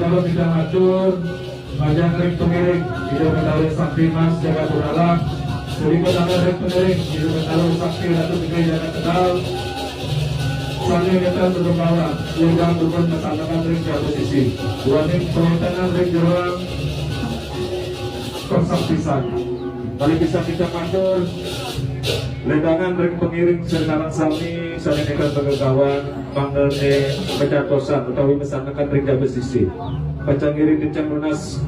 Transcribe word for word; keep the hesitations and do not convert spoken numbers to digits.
Kalau kita matur, panjang ring pengiring, Ida Betara Sakti Mas Jagat Unalang, sedikit tangan ring pengiring, Ida Betara Sakti Ratu Tiga Jagat Tegal, sami ngetan berupawan, yang dipun masandekan ring jaba sisi. Duaning pawentenan ring jeroan persaktian. Kadi bisa kita matur, ledangan ring pengiring sareng sami, sami ngetan begegawan, mangdane pejatosan utawi masandekan ring jaba sisi. Pacang ngiring tincang nunas